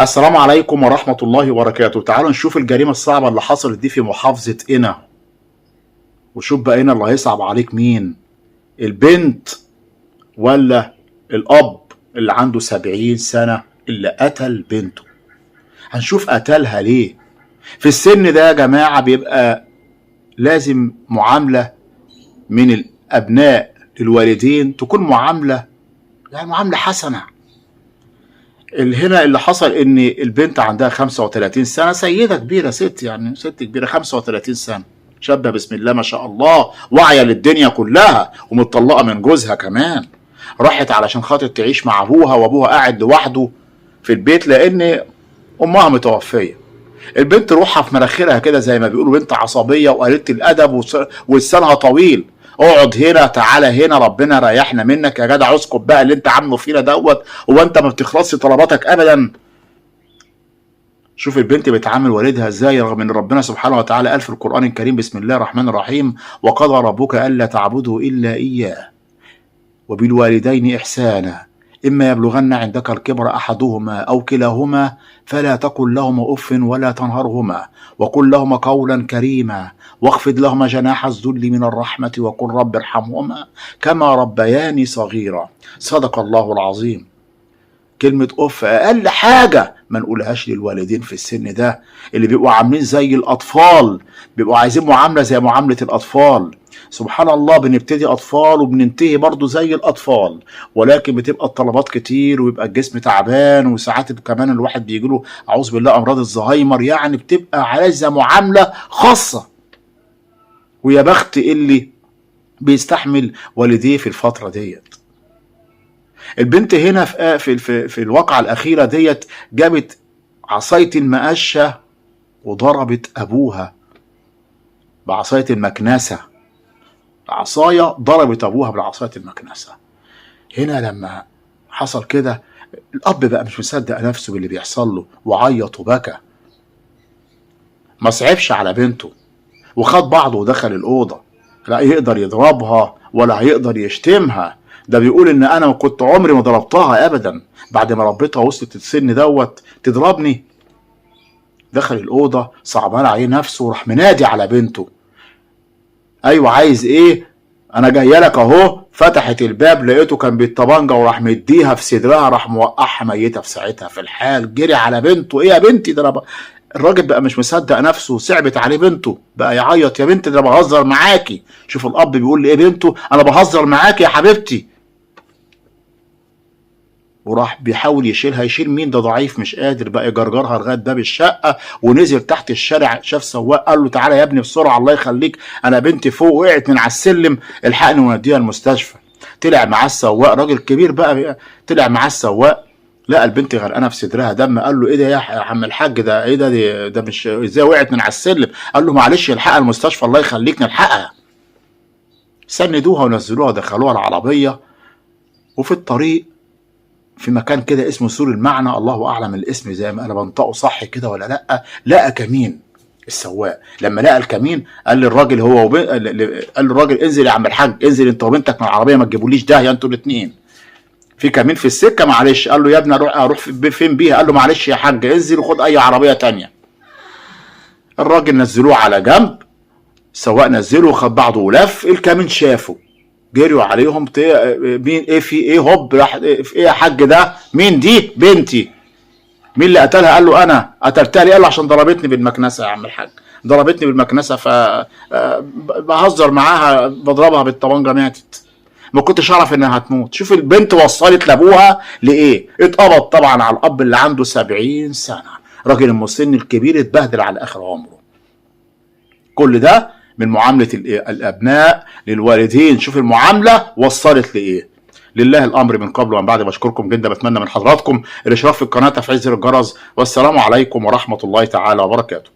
السلام عليكم ورحمة الله وبركاته. تعالوا نشوف الجريمة الصعبة اللي حصلت دي في محافظة قنا. وشوف بقى هنا اللي هيصعب عليك مين، البنت ولا الأب اللي عنده 70 سنة اللي قتل بنته؟ هنشوف قتلها ليه. في السن ده يا جماعة بيبقى لازم معاملة من الأبناء للوالدين تكون معاملة، يعني معاملة حسنة. اللي هنا اللي حصل ان البنت عندها 35 سنة، سيدة كبيرة، ست يعني ست كبيرة، 35 سنة، شابة بسم الله ما شاء الله، واعية للدنيا كلها، ومتطلقة من جوزها كمان. راحت علشان خاطر تعيش مع ابوها، وابوها قاعد لوحده في البيت لان امها متوفية. البنت روحها في مناخيرها كده زي ما بيقولوا، بنت عصبية وقليلة الادب ولسانها طويل. اقعد هنا، تعالى هنا، ربنا ريحنا منك يا جدع، اسكت بقى اللي انت عامله فينا دوت، هو انت ما بتخلصش طلباتك ابدا؟ شوف البنت بتعامل والدها ازاي، رغم ان ربنا سبحانه وتعالى قال في القرآن الكريم: بسم الله الرحمن الرحيم، وقضى ربك الا تعبدوا الا اياه وبالوالدين احسانا اما يبلغن عندك الكبر احدهما او كلاهما فلا تقل لهما اف ولا تنهرهما وقل لهما قولا كريما واخفض لهما جناح الذل من الرحمة وقل رب ارحمهما كما ربياني صغيرا. صدق الله العظيم. كلمة أف أقل حاجة ما نقولهاش للوالدين في السن ده، اللي بيبقوا عاملين زي الأطفال، بيبقوا عايزين معاملة زي معاملة الأطفال. سبحان الله، بنبتدي أطفال وبننتهي برضو زي الأطفال، ولكن بتبقى الطلبات كتير ويبقى الجسم تعبان، وساعات كمان الواحد بيجيله أعوذ بالله أمراض الزهايمر، يعني بتبقى عايزة معاملة خاصة. ويا بخت اللي بيستحمل والديه في الفترة ديت. البنت هنا في الواقعة الأخيرة ديت جابت عصاية المقشة وضربت أبوها بعصاية المكنسة. عصاية، ضربت أبوها بالعصاية المكنسة. هنا لما حصل كده الأب بقى مش مصدق نفسه باللي بيحصل له، وعيط وبكى، ما صعبش على بنته، وخد بعضه ودخل الأوضة. لا يقدر يضربها ولا هيقدر يشتمها. ده بيقول ان انا كنت عمري ما ضربتها ابدا، بعد ما ربيتها وصلت السن دوت تضربني؟ دخل الأوضة صعبان عليه نفسه، وراح منادي على بنته. ايوه، عايز ايه؟ انا جاية لك اهو. فتحت الباب لقيته كان بالطبنجه، وراح مديها في صدرها، راح موقعها ميته في ساعتها في الحال. جري على بنته: ايه يا بنتي ده؟ انا الراجل بقى مش مصدق نفسه، صعبت عليه بنته، بقى يعيط: يا بنتي ده انا بهزر معاكي. شوف الاب بيقول لايه بنته: انا بهزر معاكي يا حبيبتي. وراح بيحاول يشيلها، يشيل مين؟ ده ضعيف مش قادر. بقى يجرجرها لغاية باب الشقه، ونزل تحت الشارع، شاف سواق، قال له: تعالى يا ابني بسرعة الله يخليك، انا بنتي فوق وقعت من على السلم، الحقني ونديها المستشفى. طلع معاه السواق، راجل كبير بقى، طلع معاه السواق، لقى البنت غرقانة في صدرها دم. قال له: ايه ده يا عم الحاج؟ ده ايه ده؟ ده مش ازاي وقعت من على السلم؟ قال له: معلش الحقها المستشفى الله يخليك نلحقها. سندوها ونزلوها، دخلوها العربيه، وفي الطريق في مكان كده اسمه سور المعنى، الله اعلم الاسم زي ما انا بنطقه صح كده ولا لا، لقى كمين. السواق لما لقى الكمين قال للراجل هو قال للراجل: انزل يا عم الحاج، انزل انت وبنتك من العربيه، ما تجيبوليش داهية انتوا الاثنين، في كمين في السكه، معلش. قال له: يا ابني اروح فين بيها؟ قال له: معلش يا حاج، انزل وخد اي عربية تانية. الراجل نزلوه على جنب، السواق نزله وخد بعضه ولف. الكمين شافه، جريوا عليهم: مين؟ ايه؟ في ايه؟ هوب راح: في ايه يا حاج؟ ده مين؟ دي بنتي. مين اللي قتلها؟ قال له: انا قتلتها. ليه؟ قال له: عشان ضربتني بالمكنسه يا عم الحاج، ضربتني بالمكنسه، ف بهزر معاها بضربها بالطبنجه ماتت، ما كنتش اعرف انها هتموت. شوف البنت وصلت لابوها لايه. اتقبض طبعا على الاب اللي عنده 70 سنه، راجل المسن الكبير، اتبهدل على اخر عمره. كل ده من معاملة الأبناء للوالدين. شوف المعاملة وصلت لإيه. لله الأمر من قبل ومن بعد. بشكركم جدا، بتمنى من حضراتكم الاشتراك في القناة، تفعيل زر الجرس، والسلام عليكم ورحمة الله تعالى وبركاته.